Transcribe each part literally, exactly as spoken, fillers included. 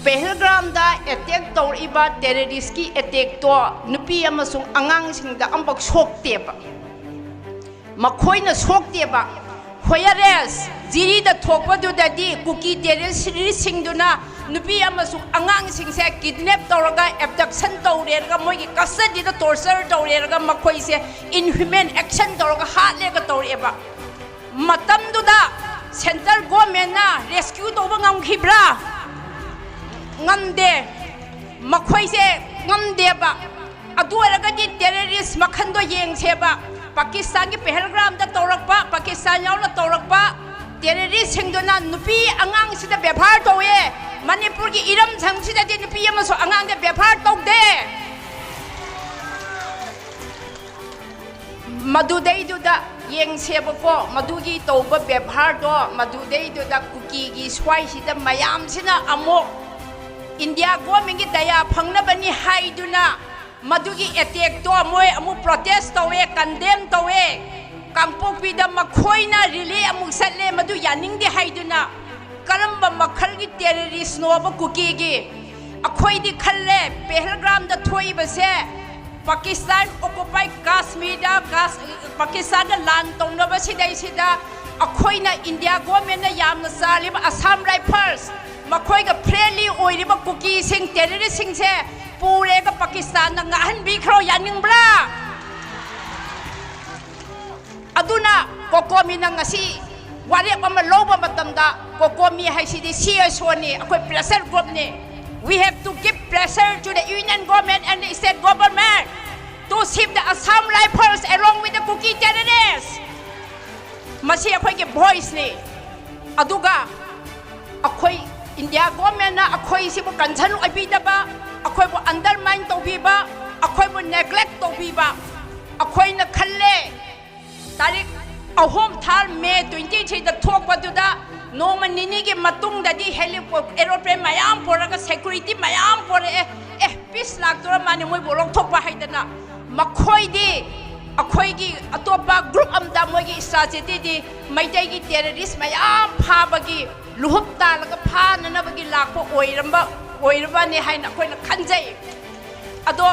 ꯄꯦꯍꯜꯒ꯭ꯔꯥꯝꯗ attack ꯇꯧꯔꯛꯏꯕ ꯇꯦꯔꯣꯔꯤꯁꯀꯤ ꯑꯦꯇꯦꯛꯇꯣ ꯅꯨꯄꯤ ꯑꯃꯁꯨꯡ ꯑꯉꯥꯡꯁꯤꯡꯗ ꯑꯃꯐꯥꯎ ꯁꯣꯛꯇꯦꯕ, ꯃꯈꯣꯏꯅ ꯁꯣꯛꯇꯦꯕ꯫ ꯍꯣꯌꯔꯦꯁ ꯖꯤꯔꯤꯗ ꯊꯣꯛꯄꯗꯨꯗꯗꯤ ꯀꯨꯀꯤ ꯇꯦꯔꯣꯔꯤꯁꯁꯤꯡꯗꯨꯅ ꯅꯨꯄꯤ ꯑꯃꯁꯨꯡ ꯑꯉꯥꯡꯁꯤꯡꯁꯦ ꯀꯤꯗꯅꯦꯞ ꯇꯧꯔꯒ ꯑꯦꯕꯗꯛꯁꯟ ꯇꯧꯔꯦꯔꯒ ꯃꯣꯏꯒꯤ ꯀꯁꯇꯗꯤꯗ ꯇꯣꯔꯆꯔ ꯇꯧꯔꯦꯔꯒ ꯃꯈꯣꯏꯁꯦ ꯏꯟꯍ꯭ꯌꯨꯃꯦꯟ ꯑꯦꯛꯁꯟ ꯇꯧꯔꯒ ꯍꯥꯠꯂꯦꯒ ꯇꯧꯔꯛꯑꯦꯕ꯫ ꯃꯇꯝꯗꯨꯗ ꯁꯦꯟꯇ꯭ꯔꯦꯜ ꯒꯣꯔꯃꯦꯟꯅ ꯔꯦꯁꯀ꯭ꯌꯨ ꯇꯧꯕ ꯉꯝꯈꯤꯕ꯭ꯔꯥ? ꯉꯝꯗꯦ꯫ ꯃꯈꯣꯏꯁꯦ ꯉꯝꯗꯦꯕ꯫ ꯑꯗꯨ ꯑꯣꯏꯔꯒꯗꯤ ꯇꯦꯔꯣꯔꯤꯁ ꯃꯈꯜꯗꯣ ꯌꯦꯡꯁꯦꯕ꯫ ꯄꯥꯀꯤꯁꯇꯥꯟꯒꯤ ꯄꯦꯍꯜꯒ꯭ꯔꯥꯝꯗ ꯇꯧꯔꯛꯄ, ꯄꯥꯀꯤꯁꯇꯥꯟ ꯌꯥꯎꯅ ꯇꯧꯔꯛꯄ ꯇꯦꯔꯣꯔꯤꯁꯁꯤꯡꯗꯨꯅ ꯅꯨꯄꯤ ꯑꯉꯥꯡꯁꯤꯗ ꯕꯦꯕꯥꯔ ꯇꯧꯋꯦ꯫ ꯃꯅꯤꯄꯨꯔꯒꯤ ꯏꯔꯝꯗꯝꯁꯤꯗꯗꯤ ꯅꯨꯄꯤ ꯑꯃꯁꯨ ꯑꯉꯥꯡꯗ ꯕꯦꯕꯥꯔ ꯇꯧꯗꯦ꯫ ꯃꯗꯨꯗꯩꯗꯨꯗ ꯌꯦꯡꯁꯦꯕꯀꯣ, ꯃꯗꯨꯒꯤ ꯇꯧꯕ ꯕꯦꯕꯥꯔꯗꯣ, ꯃꯗꯨꯗꯩꯗꯨꯗ ꯀꯨꯀꯤꯒꯤ ꯁ꯭ꯋꯥꯏꯁꯤꯗ ꯃꯌꯥꯝꯁꯤꯅ ꯑꯃꯨꯛ ꯏꯟꯗꯤꯌꯥ ꯒꯣꯔꯃꯦꯟꯒꯤ ꯗꯌꯥ ꯐꯪꯅꯕꯅꯤ ꯍꯥꯏꯗꯨꯅ ꯃꯗꯨꯒꯤ ꯑꯦꯇꯦꯛꯇꯣ ꯃꯣꯏ ꯑꯃꯨꯛ ꯄ꯭ꯔꯣꯇꯦꯁ ꯇꯧꯋꯦ, ꯀꯟꯗꯦꯝ ꯇꯧꯋꯦ꯫ ꯀꯥꯡꯄꯣꯛꯄꯤꯗ ꯃꯈꯣꯏꯅ ꯔꯤꯂꯦ ꯑꯃꯨꯛ ꯆꯠꯂꯦ, ꯃꯗꯨ ꯌꯥꯅꯤꯡꯗꯦ ꯍꯥꯏꯗꯨꯅ꯫ ꯀꯔꯝꯕ ꯃꯈꯜꯒꯤ ꯇꯦꯔꯣꯔꯤꯁꯅꯣꯕ ꯀꯨꯀꯤꯒꯤ? ꯑꯩꯈꯣꯏꯗꯤ ꯈꯜꯂꯦ, ꯄꯦꯍꯜꯒ꯭ꯔꯥꯝꯗ ꯊꯣꯛꯏꯕꯁꯦ ꯄꯥꯀꯤꯁꯇꯥꯟ ꯑꯣꯀꯨꯄꯥꯏ ꯀꯥꯁꯃꯤꯔꯗ ꯀꯥꯁ-, ꯄꯥꯀꯤꯁꯇꯥꯟꯗ ꯂꯥꯟ ꯇꯧꯅꯕ ꯁꯤꯗꯩꯁꯤꯗ ꯑꯩꯈꯣꯏꯅ ꯏꯟꯗꯤꯌꯥ ꯒꯣꯔꯃꯦꯟꯅ ꯌꯥꯝꯅ ꯆꯥꯜꯂꯤꯕ ꯑꯁꯥꯝ ꯔꯥꯏꯐꯜꯁ, ꯃꯈꯣꯏꯒ ꯐ꯭ꯔꯦꯟꯂꯤ ꯑꯣꯏꯔꯤꯕ ꯀꯨꯀꯤꯁꯤꯡ, ꯇꯦꯔꯣꯔꯤꯁꯁꯤꯡꯁꯦ ꯄꯨꯔꯦꯒ ꯄꯥꯀꯤꯁꯇꯥꯟꯗ ꯉꯥꯛꯍꯟꯕꯤꯈ꯭ꯔꯣ, ꯌꯥꯅꯤꯡꯕ꯭ꯔꯥ? ꯑꯗꯨꯅ ꯀꯣꯀꯣꯃꯤꯅ ꯉꯁꯤ ꯋꯥꯔꯦꯞ ꯑꯃ ꯂꯧꯕ ꯃꯇꯝꯗ, ꯀꯣꯀꯣꯃꯤ ꯍꯥꯏꯁꯤꯗꯤ ꯁꯤ ꯑꯦꯁ ꯑꯣꯅꯤ, ꯑꯩꯈꯣꯏ pressure ꯒ꯭ꯔꯨꯞꯅꯤ꯫ We have to give pressure to the union government and the state government to shift the Assam Rifles along with the Kuki terrorists. ꯃꯁꯤ ꯑꯩꯈꯣꯏꯒꯤ ꯚꯣꯏꯁꯅꯤ꯫ ꯑꯗꯨꯒ ꯑꯩꯈꯣꯏ ꯏꯟꯗꯤꯌꯥ ꯒꯣꯔꯃꯦꯟꯅ ꯑꯩꯈꯣꯏꯁꯤꯕꯨ ꯀꯟꯁꯔꯟ ꯑꯣꯏꯕꯤꯗꯕ, ꯑꯩꯈꯣꯏꯕꯨ ꯑꯟꯗꯔꯃꯥꯏꯟ ꯇꯧꯕꯤꯕ, ꯑꯩꯈꯣꯏꯕꯨ ꯅꯦꯒ꯭ꯂꯦꯛ ꯇꯧꯕꯤꯕ꯫ ꯑꯩꯈꯣꯏꯅ ꯈꯜꯂꯦ, ꯇꯥꯔꯤꯛ ꯑꯍꯨꯝ ꯊꯥ ꯃꯦ ꯇ꯭ꯋꯦꯟꯇꯤ ꯊ꯭ꯔꯤꯗ ꯊꯣꯛꯄꯗꯨꯗ ꯅꯣꯡꯃ ꯅꯤꯅꯤꯒꯤ ꯃꯇꯨꯡꯗꯗꯤ ꯍꯦꯂꯤꯄꯣ-, ꯑꯦꯔꯣꯄ꯭ꯂꯦꯟ ꯃꯌꯥꯝ ꯄꯨꯔꯒ, ꯁꯦꯀ꯭ꯌꯨꯔꯤꯇꯤ ꯃꯌꯥꯝ ꯄꯨꯔꯛꯑꯦ꯫ ꯑꯦ, ꯄꯤꯁ ꯂꯥꯛꯇꯣꯔ ꯃꯥꯅꯤ, ꯃꯣꯏꯕꯨ ꯂꯧꯊꯣꯛꯄ ꯍꯥꯏꯗꯅ꯫ ꯃꯈꯣꯏꯗꯤ ꯑꯩꯈꯣꯏꯒꯤ ꯑꯇꯣꯞꯄ ꯒ꯭ꯔꯨꯞ ꯑꯃꯗ ꯃꯣꯏꯒꯤ ꯏꯁꯇ꯭ꯔꯥꯇꯦꯖꯤꯗꯤ ꯃꯩꯇꯩꯒꯤ ꯇꯦꯔꯣꯔꯤꯁ ꯃꯌꯥꯝ ꯐꯥꯕꯒꯤ, ꯂꯨꯍꯨꯞ ꯇꯥꯜꯂꯒ ꯐꯥꯅꯅꯕꯒꯤ ꯂꯥꯛꯄ ꯑꯣꯏꯔꯝꯕ, ꯑꯣꯏꯔꯕꯅꯦ ꯍꯥꯏꯅ ꯑꯩꯈꯣꯏꯅ ꯈꯟꯖꯩ꯫ ꯑꯗꯣ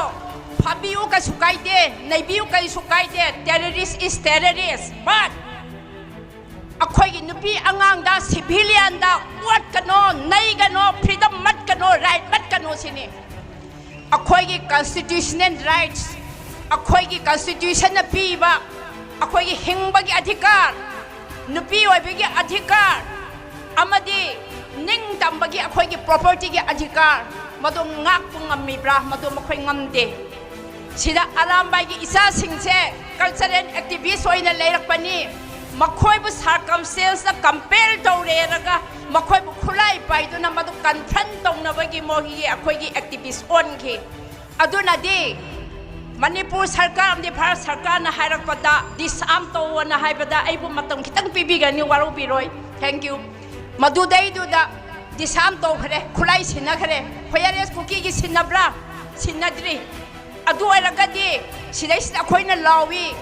ꯐꯥꯕꯤꯌꯨ, ꯀꯩꯁꯨ ꯀꯥꯏꯗꯦ, ꯅꯩꯕꯤꯌꯨ, ꯀꯩꯁꯨ ꯀꯥꯏꯗꯦ, terrorist is terrorist, but ꯑꯩꯈꯣꯏꯒꯤ ꯅꯨꯄꯤ ꯑꯉꯥꯡꯗ, ꯁꯤꯚꯤꯂꯤꯌꯟꯗ ꯑꯣꯠꯀꯅꯣ, ꯅꯩꯒꯅꯣ, ꯐ꯭ꯔꯤꯗꯝ ꯃꯠꯀꯅꯣ, ꯔꯥꯏꯠ ꯃꯠꯀꯅꯣ ꯁꯤꯅꯤ꯫ ꯑꯩꯈꯣꯏꯒꯤ ꯀꯟꯁꯇꯤꯇ꯭ꯌꯨꯁꯅꯦꯜ ꯔꯥꯏꯠꯁ, ꯑꯩꯈꯣꯏꯒꯤ ꯀꯟꯁꯇꯤꯇ꯭ꯌꯨꯁꯟꯅ ꯄꯤꯕ ꯑꯩꯈꯣꯏꯒꯤ ꯍꯤꯡꯕꯒꯤ ꯑꯙꯤꯀꯥꯔ, ꯅꯨꯄꯤ ꯑꯣꯏꯕꯒꯤ ꯑꯙꯤꯀꯥꯔ, ꯑꯃꯗꯤ ꯅꯤꯡꯇꯝꯕꯒꯤ ꯑꯩꯈꯣꯏꯒꯤ ꯄ꯭ꯔꯣꯄꯔꯇꯤꯒꯤ ꯑꯙꯤꯀꯥꯔ, ꯃꯗꯨ ꯉꯥꯛꯄ ꯉꯝꯃꯤꯕ꯭ꯔꯥ? ꯃꯗꯨ ꯃꯈꯣꯏ ꯉꯝꯗꯦ꯫ ꯁꯤꯗ ꯑꯔꯥꯝꯕꯥꯏꯒꯤ ꯏꯆꯥꯁꯤꯡꯁꯦ ꯀꯜꯆꯔꯦꯜ ꯑꯦꯛꯇꯤꯚꯤꯁ ꯑꯣꯏꯅ ꯂꯩꯔꯛꯄꯅꯤ꯫ ꯃꯈꯣꯏꯕꯨ ꯁꯥꯔꯀꯝꯁꯇꯦꯟꯁꯅ ꯀꯝꯄꯦꯜ ꯇꯧꯔꯦꯔꯒ ꯃꯈꯣꯏꯕꯨ ꯈꯨꯠꯂꯥꯏ ꯄꯥꯏꯗꯨꯅ ꯃꯗꯨ ꯀꯟꯐ꯭ꯔꯟ ꯇꯧꯅꯕꯒꯤ ꯃꯣꯏꯒꯤ ꯑꯩꯈꯣꯏꯒꯤ ꯑꯦꯛꯇꯤꯚꯤꯁ ꯑꯣꯟꯈꯤ꯫ ꯑꯗꯨꯅꯗꯤ ꯃꯅꯤꯄꯨꯔ ꯁꯔꯀꯥꯔ ꯑꯃꯗꯤ ꯚꯥꯔꯠ ꯁꯔꯀꯥꯔꯅ ꯍꯥꯏꯔꯛꯄꯗ ꯗꯤꯁꯑꯥꯔꯝ ꯇꯧꯑꯣꯅ ꯍꯥꯏꯕꯗ ꯑꯩꯕꯨ ꯃꯇꯝ ꯈꯤꯇꯪ ꯄꯤꯕꯤꯒꯅꯤ, ꯋꯥꯔꯧꯕꯤꯔꯣꯏ꯫ Thank you꯫ ꯃꯗꯨꯗꯩꯗꯨꯗ ꯗꯤꯁꯑꯥꯔꯝ ꯇꯧꯈ꯭ꯔꯦ, ꯈꯨꯠꯂꯥꯏ ꯁꯤꯟꯅꯈ꯭ꯔꯦ, ꯐꯣꯌꯔ ꯑꯦꯁ ꯀꯨꯀꯤꯒꯤ ꯁꯤꯟꯅꯕ꯭ꯔꯥ? ꯁꯤꯟꯅꯗ꯭ꯔꯤ꯫ ꯑꯗꯨ ꯑꯣꯏꯔꯒꯗꯤ ꯁꯤꯗꯩꯁꯤꯗ ꯑꯩꯈꯣꯏꯅ ꯂꯥꯎꯏ,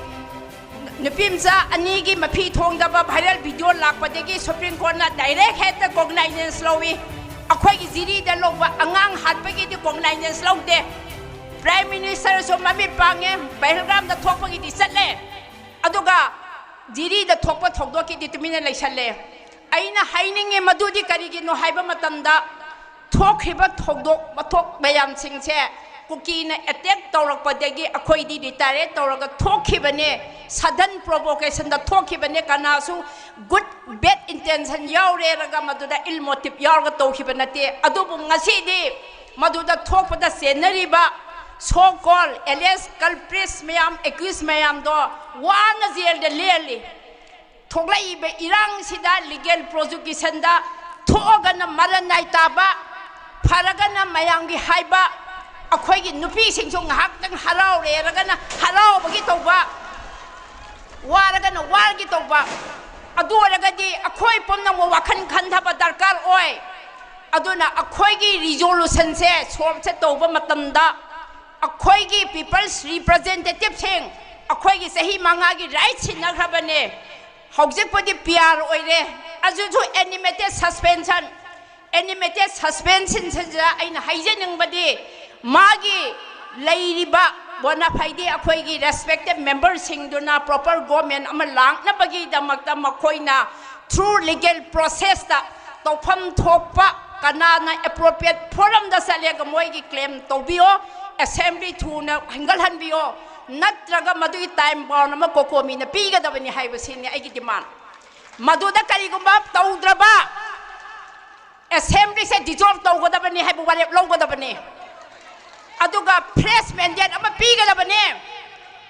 ꯅꯨꯄꯤ ꯃꯆꯥ ꯑꯅꯤꯒꯤ ꯃꯐꯤ ꯊꯣꯡꯗꯕ ꯚꯥꯏꯔꯦꯜ ꯚꯤꯗꯤꯑꯣ ꯂꯥꯛꯄꯗꯒꯤ ꯁꯨꯄ꯭ꯔꯤꯝ ꯀꯣꯔꯠꯅ ꯗꯥꯏꯔꯦꯛ ꯍꯦꯛꯇ ꯀꯣꯒꯅꯥꯏꯖꯦꯟꯁ ꯂꯧꯏ꯫ ꯑꯩꯈꯣꯏꯒꯤ ꯖꯤꯔꯤꯗ ꯂꯧꯕ ꯑꯉꯥꯡ ꯍꯥꯠꯄꯒꯤꯗꯤ ꯀꯣꯒꯅꯥꯏꯖꯦꯟꯁ ꯂꯧꯗꯦ꯫ ꯄ꯭ꯔꯥꯏꯝ ꯃꯤꯅꯤꯁꯇꯔꯁꯨ ꯃꯃꯤꯠ ꯄꯥꯡꯉꯦ, ꯄꯍꯜꯒꯥꯝꯗ ꯊꯣꯛꯄꯒꯤꯗꯤ ꯆꯠꯂꯦ, ꯑꯗꯨꯒ ꯖꯤꯔꯤꯗ ꯊꯣꯛꯄ ꯊꯧꯗꯣꯛꯀꯤꯗꯤ ꯇꯨꯃꯤꯟꯅ ꯂꯩꯁꯜꯂꯦ꯫ ꯑꯩꯅ ꯍꯥꯏꯅꯤꯡꯉꯤ ꯃꯗꯨꯗꯤ ꯀꯔꯤꯒꯤꯅꯣ ꯍꯥꯏꯕ ꯃꯇꯝꯗ, ꯊꯣꯛꯈꯤꯕ ꯊꯧꯗꯣꯛ ꯋꯥꯊꯣꯛ ꯃꯌꯥꯝꯁꯤꯡꯁꯦ ꯀꯨꯀꯤꯅ ꯑꯦꯇꯦꯛ ꯇꯧꯔꯛꯄꯗꯒꯤ ꯑꯩꯈꯣꯏꯗꯤ ꯔꯤꯇꯥꯌꯔ ꯇꯧꯔꯒ ꯊꯣꯛꯈꯤꯕꯅꯦ, ꯁꯗꯟ ꯄ꯭ꯔꯣꯚꯣꯀꯦꯁꯟꯗ ꯊꯣꯛꯈꯤꯕꯅꯦ, ꯀꯅꯥꯁꯨ ꯒꯨꯗ ꯕꯦꯗ ꯏꯟꯇꯦꯟꯁꯟ ꯌꯥꯎꯔꯦꯔꯒ ꯃꯗꯨꯗ ꯏꯜ ꯃꯣꯇꯤꯚ ꯌꯥꯎꯔꯒ ꯇꯧꯈꯤꯕ ꯅꯠꯇꯦ꯫ ꯑꯗꯨꯕꯨ ꯉꯁꯤꯗꯤ ꯃꯗꯨꯗ ꯊꯣꯛꯄꯗ ꯆꯦꯟꯅꯔꯤꯕ so called alleged culprits ꯃꯌꯥꯝ, ꯑꯦꯀ꯭ꯌꯨꯁ ꯃꯌꯥꯝꯗꯣ ꯋꯥꯅ ꯖꯦꯜꯗ ꯂꯦꯜꯂꯤ꯫ ꯊꯣꯛꯂꯛꯏꯕ ꯏꯔꯥꯡꯁꯤꯗ ꯂꯤꯒꯦꯜ ꯄ꯭ꯔꯣꯁꯤꯀ꯭ꯌꯨꯁꯟꯗ ꯊꯣꯛꯑꯒꯅ ꯃꯔꯟ ꯅꯥꯏ ꯇꯥꯕ, ꯐꯔꯒꯅ ꯃꯌꯥꯝꯒꯤ ꯍꯥꯏꯕ, ꯑꯩꯈꯣꯏꯒꯤ ꯅꯨꯄꯤꯁꯤꯡꯁꯨ ꯉꯥꯏꯍꯥꯛꯇꯪ ꯍꯔꯥꯎꯔꯦꯔꯒꯅ ꯍꯔꯥꯎꯕꯒꯤ ꯇꯧꯕ, ꯋꯥꯔꯒꯅ ꯋꯥꯔꯒꯤ ꯇꯧꯕ꯫ ꯑꯗꯨ ꯑꯣꯏꯔꯒꯗꯤ ꯑꯩꯈꯣꯏ ꯄꯨꯝꯅꯃꯛ ꯋꯥꯈꯜ ꯈꯟꯊꯕ ꯗꯔꯀꯥꯔ ꯑꯣꯏ꯫ ꯑꯗꯨꯅ ꯑꯩꯈꯣꯏꯒꯤ ꯔꯤꯖꯣꯂꯨꯁꯟꯁꯦ ꯁꯣꯜꯕꯁꯦ ꯇꯧꯕ ꯃꯇꯝꯗ ꯑꯩꯈꯣꯏꯒꯤ ꯄꯤꯄꯜꯁ ꯔꯤꯄ꯭ꯔꯖꯦꯟꯇꯦꯇꯤꯚꯁꯤꯡ, ꯑꯩꯈꯣꯏꯒꯤ ꯆꯍꯤ ꯃꯉꯥꯒꯤ ꯔꯥꯏꯠ ꯁꯤꯟꯅꯈ꯭ꯔꯕꯅꯦ꯫ ꯍꯧꯖꯤꯛꯄꯨꯗꯤ ꯄꯤ ꯑꯥꯔ ꯑꯣꯏꯔꯦ꯫ ꯑꯗꯨꯁꯨ ꯑꯦꯅꯤꯃꯦꯇꯦꯠ ꯁꯁꯄꯦꯟꯁꯟ, ꯑꯦꯅꯤꯃꯦꯇꯦꯠ ꯁꯁꯄꯦꯟꯁꯟꯁꯤꯗ ꯑꯩꯅ ꯍꯥꯏꯖꯅꯤꯡꯕꯗꯤ, ꯃꯥꯒꯤ ꯂꯩꯔꯤꯕ ꯕꯣꯅꯥꯐꯥꯏꯗꯤ ꯑꯩꯈꯣꯏꯒꯤ ꯔꯦꯁꯄꯦꯛꯇꯦꯠ ꯃꯦꯝꯕꯔꯁꯤꯡꯗꯨꯅ ꯄ꯭ꯔꯣꯄꯔ ꯒꯣꯔꯃꯦꯟ ꯑꯃ ꯂꯥꯛꯅꯕꯒꯤꯗꯃꯛꯇ ꯃꯈꯣꯏꯅ ꯊ꯭ꯔꯨ ꯂꯤꯒꯦꯜ ꯄ꯭ꯔꯣꯁꯦꯁꯇ ꯇꯧꯐꯝ ꯊꯣꯛꯄ ꯀꯅꯥꯅ ꯑꯦꯄ꯭ꯔꯣꯄ꯭ꯔꯤꯌꯦꯠ ꯐꯣꯔꯝꯗ ꯆꯠꯂꯦꯒ ꯃꯣꯏꯒꯤ ꯀ꯭ꯂꯦꯝ ꯇꯧꯕꯤꯌꯣ, ꯑꯦꯁꯦꯝꯕ꯭ꯂꯤ ꯊꯨꯅ ꯍꯦꯟꯒꯠꯍꯟꯕꯤꯌꯣ, ꯅꯠꯇ꯭ꯔꯒ ꯃꯗꯨꯒꯤ ꯇꯥꯏꯝ ꯕꯥꯎꯟ ꯑꯃ ꯀꯣꯀꯣꯃꯤꯅ ꯄꯤꯒꯗꯕꯅꯤ ꯍꯥꯏꯕꯁꯤꯅꯤ ꯑꯩꯒꯤ ꯗꯤꯃꯥꯟ꯫ ꯃꯗꯨꯗ ꯀꯔꯤꯒꯨꯝꯕ ꯇꯧꯗ꯭ꯔꯕ ꯑꯦꯁꯦꯝꯕ꯭ꯂꯤꯁꯦ ꯗꯤꯖꯣꯜꯕ ꯇꯧꯒꯗꯕꯅꯤ ꯍꯥꯏꯕ ꯋꯥꯔꯦꯞ ꯂꯧꯒꯗꯕꯅꯤ꯫ ꯑꯗꯨꯒ ꯐ꯭ꯔꯦꯁ ꯃꯦꯟꯗꯦꯠ ꯑꯃ ꯄꯤꯒꯗꯕꯅꯤ꯫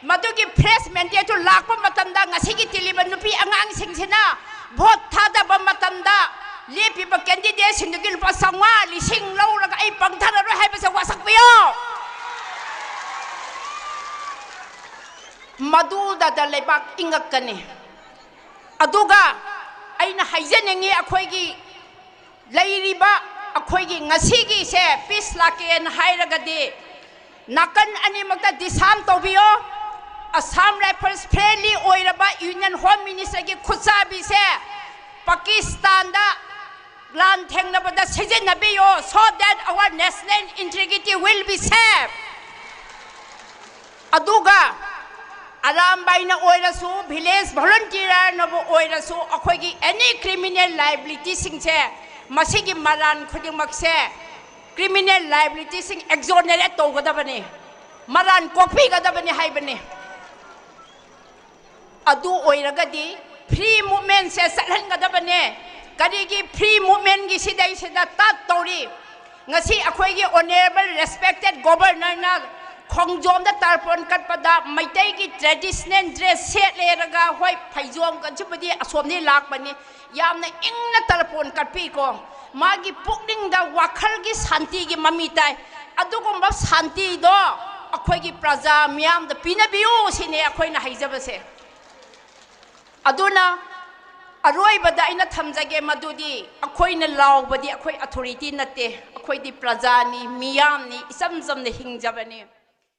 ꯃꯗꯨꯒꯤ ꯐ꯭ꯔꯦꯁ ꯃꯦꯟꯗꯦꯠꯇꯨ ꯂꯥꯛꯄ ꯃꯇꯝꯗ ꯉꯁꯤꯒꯤ ꯇꯤꯜꯂꯤꯕ ꯅꯨꯄꯤ ꯑꯉꯥꯡꯁꯤꯡꯁꯤꯅ ꯚꯣꯠ ꯊꯥꯗꯕ ꯃꯇꯝꯗ ꯂꯦꯞꯄꯤꯕ ꯀꯦꯟꯗꯤꯗꯦꯠꯁꯤꯡꯗꯨꯒꯤ ꯂꯨꯄꯥ ꯆꯥꯝꯃꯉꯥ, ꯂꯤꯁꯤꯡ ꯂꯧꯔꯒ ꯑꯩ ꯄꯪꯊꯔꯔꯣꯏ ꯍꯥꯏꯕꯁꯦ ꯋꯥꯁꯛꯄꯤꯌꯣ꯫ ꯃꯗꯨꯗꯗ ꯂꯩꯕꯥꯛ ꯏꯪꯉꯛꯀꯅꯤ꯫ ꯑꯗꯨꯒ ꯑꯩꯅ ꯍꯥꯏꯖꯅꯤꯡꯉꯤ, ꯑꯩꯈꯣꯏꯒꯤ ꯂꯩꯔꯤꯕ ꯑꯩꯈꯣꯏꯒꯤ ꯉꯁꯤꯒꯤꯁꯦ ꯄꯤꯁ ꯂꯥꯛꯀꯦꯅ ꯍꯥꯏꯔꯒꯗꯤ ꯅꯥꯀꯟ ꯑꯅꯤꯃꯛꯇ ꯗꯤꯁꯥꯔꯝ ꯇꯧꯕꯤꯌꯣ꯫ ꯑꯁꯥꯝ ꯔꯥꯏꯐꯜꯁ ꯐ꯭ꯔꯦꯟꯂꯤ ꯑꯣꯏꯔꯕ ꯌꯨꯅꯤꯌꯟ ꯍꯣꯝ ꯃꯤꯅꯤꯁꯇꯔꯒꯤ ꯈꯨꯠꯁꯥꯕꯤꯁꯦ ꯄꯥꯀꯤꯁꯇꯥꯟꯗ ꯂꯥꯟ ꯊꯦꯡꯅꯕꯗ ꯁꯤꯖꯤꯟꯅꯕꯤꯌꯣ, so that our national integrity will be safe꯫ ꯑꯗꯨꯒ ꯑꯔꯥꯝꯕꯥꯏꯅ ꯑꯣꯏꯔꯁꯨ, ꯚꯤꯂꯦꯖ ꯚꯣꯂꯨꯟꯇꯤꯌꯔꯅꯕꯨ ꯑꯣꯏꯔꯁꯨ, ꯑꯩꯈꯣꯏꯒꯤ ꯑꯦꯅꯤ ꯀ꯭ꯔꯤꯃꯤꯅꯦꯜ ꯂꯥꯏꯕꯤꯂꯤꯇꯤꯁꯤꯡꯁꯦ, ꯃꯁꯤꯒꯤ ꯃꯔꯥꯟ ꯈꯨꯗꯤꯡꯃꯛꯁꯦ ꯀ꯭ꯔꯤꯃꯤꯅꯦꯜ ꯂꯥꯏꯕꯤꯂꯤꯇꯤꯁꯤꯡ ꯑꯦꯛꯖꯣꯅꯦꯔꯦꯠ ꯇꯧꯒꯗꯕꯅꯤ, ꯃꯔꯥꯟ ꯀꯣꯛꯄꯤꯒꯗꯕꯅꯤ ꯍꯥꯏꯕꯅꯤ꯫ ꯑꯗꯨ ꯑꯣꯏꯔꯒꯗꯤ ꯐ꯭ꯔꯤ ꯃꯨꯚꯃꯦꯟꯁꯦ ꯆꯠꯍꯟꯒꯗꯕꯅꯦ꯫ ꯀꯔꯤꯒꯤ ꯐ꯭ꯔꯤ ꯃꯨꯚꯃꯦꯟꯒꯤ ꯁꯤꯗꯩꯁꯤꯗ ꯇꯥꯠ ꯇꯧꯔꯤ? ꯉꯁꯤ ꯑꯩꯈꯣꯏꯒꯤ ꯑꯣꯅꯔꯦꯕꯜ ꯔꯦꯁꯄꯦꯛꯇꯦꯠ ꯒꯣꯕꯔꯅꯔꯅ ꯈꯣꯡꯖꯣꯝꯗ ꯇꯔꯄꯣꯟ ꯀꯠꯄꯗ ꯃꯩꯇꯩꯒꯤ ꯇ꯭ꯔꯦꯗꯤꯁꯅꯦꯜ ꯗ꯭ꯔꯦꯁ ꯁꯦꯠꯂꯦꯔꯒ, ꯍꯣꯏ, ꯐꯩꯖꯣꯝ ꯀꯟꯁꯤꯕꯨꯗꯤ ꯑꯁꯣꯝꯗꯒꯤ ꯂꯥꯛꯄꯅꯤ, ꯌꯥꯝꯅ ꯏꯪꯅ ꯇꯔꯄꯣꯟ ꯀꯠꯄꯤꯀꯣ꯫ ꯃꯥꯒꯤ ꯄꯨꯛꯅꯤꯡꯗ ꯋꯥꯈꯜꯒꯤ ꯁꯥꯟꯇꯤꯒꯤ ꯃꯃꯤ ꯇꯥꯏ꯫ ꯑꯗꯨꯒꯨꯝꯕ ꯁꯥꯟꯇꯤꯗꯣ ꯑꯩꯈꯣꯏꯒꯤ ꯄ꯭ꯔꯖꯥ ꯃꯤꯌꯥꯝꯗ ꯄꯤꯅꯕꯤꯌꯨ ꯁꯤꯅꯤ ꯑꯩꯈꯣꯏꯅ ꯍꯩꯖꯕꯁꯦ꯫ ꯑꯗꯨꯅ ꯑꯔꯣꯏꯕꯗ ꯑꯩꯅ ꯊꯝꯖꯒꯦ ꯃꯗꯨꯗꯤ, ꯑꯩꯈꯣꯏꯅ ꯂꯥꯎꯕꯗꯤ ꯑꯩꯈꯣꯏ ꯑꯣꯊꯣꯔꯤꯇꯤ ꯅꯠꯇꯦ, ꯑꯩꯈꯣꯏꯗꯤ ꯄ꯭ꯔꯖꯥꯅꯤ, ꯃꯤꯌꯥꯝꯅꯤ, ꯏꯆꯝ ꯆꯝꯅ ꯍꯤꯡꯖꯕꯅꯤ꯫